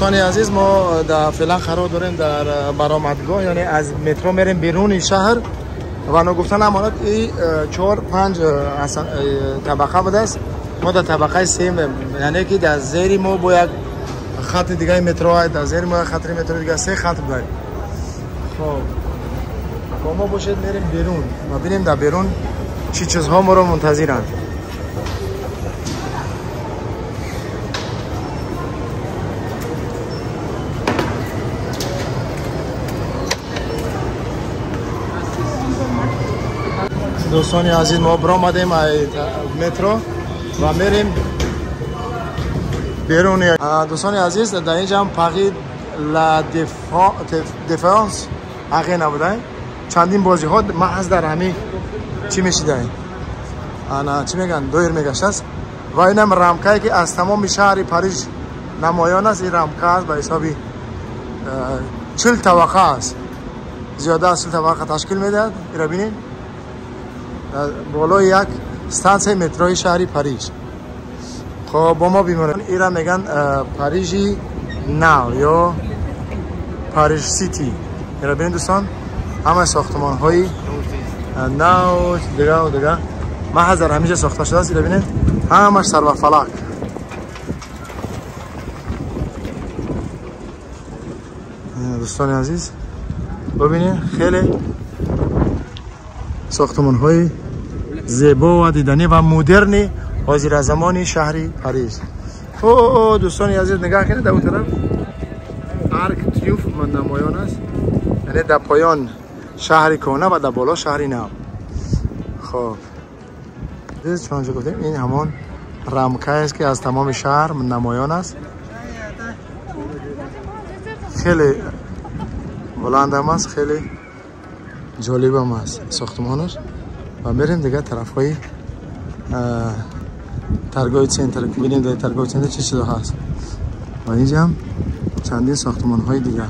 دوستان عزیز ما در فعلا قرار داریم در برآمدگاه، یعنی از مترو میریم بیرون شهر و نگفتن امانات ای 4-5 طبقه بوده است. ما در طبقه 3، یعنی که در زیر ما با یک خط دیگه مترو، در زیر ما خط مترو دیگه 3 خط بوده. خب با ما باشید میریم بیرون و ببینیم در بیرون چی چیزها ما رو منتظرند. دوستان عزیز ما برآمدیم از مترو و میریم بیرون. دوستان عزیز در اینجا هم پاری لا دفانس آرنا بوده، چندین بازی ها محض در همین چی میشیده، انا چی میگن دور میگشت است. و اینم رمکایی که از تمام شهر پاریس نمایان است. این رمکه است به حسابی 40 طبقه است، زیاده از 40 طبقه تشکیل میدهد. این را ببینید بالای یک ستانسه متروی شهری پاریس. خب با ما بیمارن ایرا میگن پاریجی نو یا پاریس سیتی. ایرا ببینید دوستان همه ساختمان های نو دیگه و دیگه محض در همیشه ساخته شده است. ایرا ببینید همش سر و فلک. دوستان عزیز ببینید خیلی ساختمان های زیبا و دیدنی و مدرنی حاضر زمانی شهری پاریس. او دوستان عزیز نگاه کنید در اون طرف آرک تریوف من نمایان است، یعنی در پایان شهر کهنه و در بالا شهر نو. خب چون گفتیم این همان رمکه است که از تمام شهر نمایان است، خیلی بلند هم است، خیلی جالب هم است ساختمانش. و میریم دیگه طرف های ترگاه سنتر، ببینیم در ترگاه سنتر چه چیزا هست. و اینجا هم چندین ساختمان های دیگه.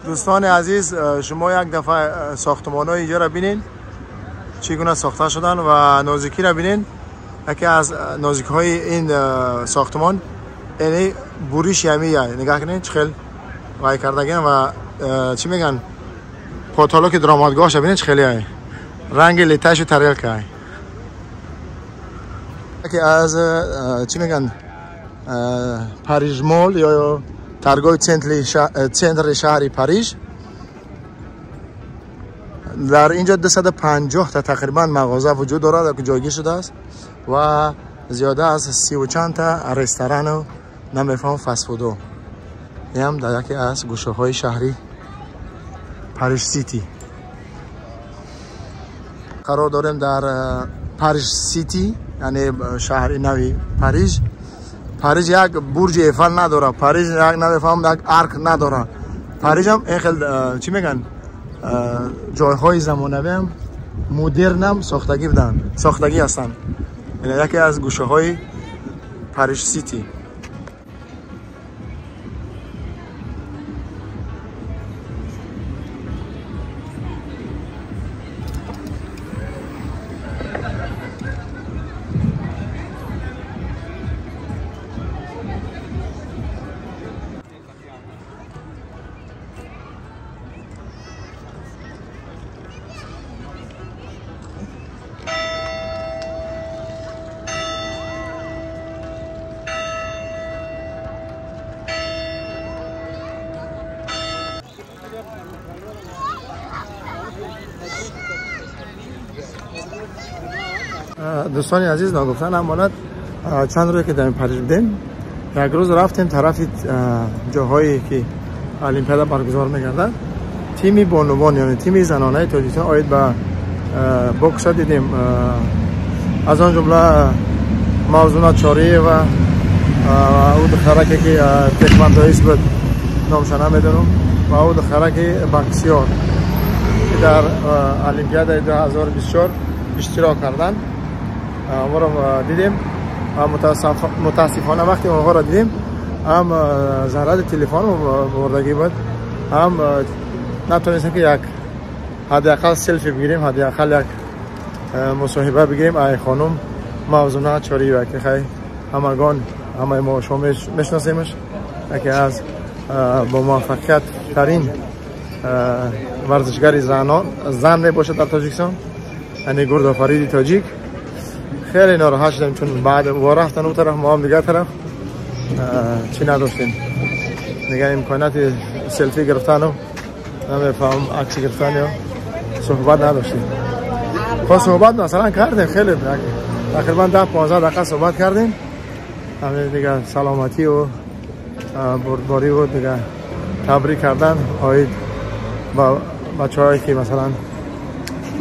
دوستان عزیز، شما یک دفعه ساختمان های اینجا را بینین چگونه ساخته شدن و نازکی را بینین. یکی از نازکی های این ساختمان یعنی بوریش یمیه، نگاه کنین چه خیلی وای کردگن و چی میگن پاتالو که درآمدگاهش ببینین چه خیلی های رنگ لیتش تریل که یکی از چی میگن پاریس مول یا ترگاه سنتر شهری پاریس. در اینجا 250 تا تقریبا مغازه وجود دارد که جایگیر شده است و زیاده از 30 و چند تا رستوران و نمیفهم فست فودو. این هم در یکی از گوشه های شهری پاریس سیتی قرار داریم. در پاریس سیتی یعنی شهر نوی پاریس. پاریس یک برج ایفل نداره، پاریس یک نمیفهم یک ارک نداره. پاریس هم این خیلی چی میگن جایهای زمانوی هم مدرن هم ساختگی بودن، ساختگی هستن. یعنی یکی از گوشه های پاریس سیتی. دوستان عزیز، ناگفتن امانت چند روز که در پاریس بودیم، یک روز رفتیم طرف جاهایی که المپیاد برگزار می‌گردد. تیمی بانوان یعنی تیمی زنانه تاجیکستان آید به بوکس دیدیم، از آن جمله موزونه چاریeva و او دخترکی که تکواندویست بود نامش نمیدونم و او دخترکی بکسیار که در المپیاد 2024 اشتراک کردن ما را دیدیم. متاسفانه وقتی آنها را دیدیم هم ضرر تلفن بردگی بود، هم نتونستیم که یک حداقل سلفی بگیریم، حداقل یک مصاحبه بگیریم. ای خانم موزونه چاریeva که خیلی همگان همه ما شما میشناسیمش، یکی از با موفقیت ترین ورزشگر زن میباشد در تاجیکستان، یعنی گردآفرید تاجیک. خیلی ناراحت شدیم چون بعد و رفتن اون طرف ما هم دیگه طرف چی نداشتیم، دیگه امکانات سلفی گرفتن و نمیفهم عکس گرفتن یا صحبت نداشتیم. خب صحبت مثلا کردیم، خیلی تقریبا 10-15 دقیقه صحبت کردیم، همه دیگه سلامتی و بردباری و دیگه تبریک کردن آید با بچه‌هایی که مثلا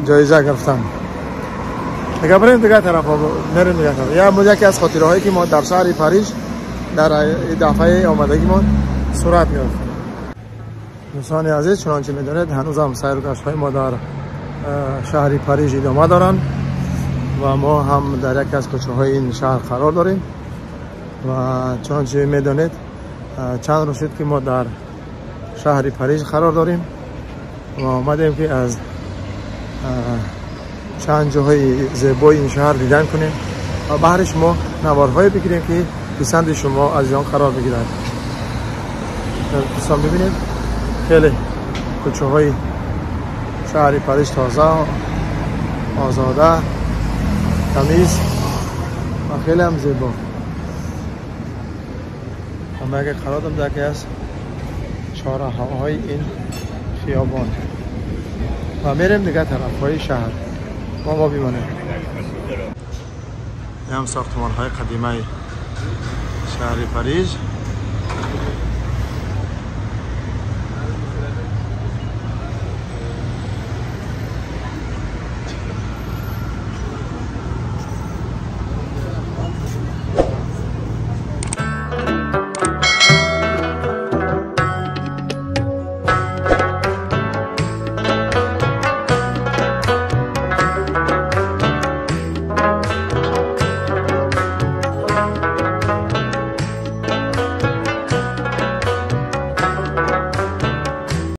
جایزه گرفتن. دیگه بریم دیگه طرف میریم دیگه طرف. یا یکی از خاطره هایی که ما در شهر پاریس در دفعه آمدگیمون صورت گرفت. دوستان عزیز، چنانچه میدونید هنوز هم سیر و گشت های ما در شهر پاریس ادامه دارند و ما هم در یکی از کوچه های این شهر قرار داریم و چنانچه میدونید چند روز شد که ما در شهر پاریس قرار داریم و آمدیم که از چند جاهای زیبای این شهر دیدن کنیم و بهر شما نوارهای بگیریم که پسند شما از آن قرار بگیرد. دوستان ببینید خیلی کوچه های شهر پاریس تازه، آزاده، تمیز و خیلی هم زیبا. اما اگه قرار دارم در یکی از چهارراه‌های این خیابان و میریم دیگه طرف های شهر ما بیمانه. این هم ساختمان های قدیمه شهر پاریس.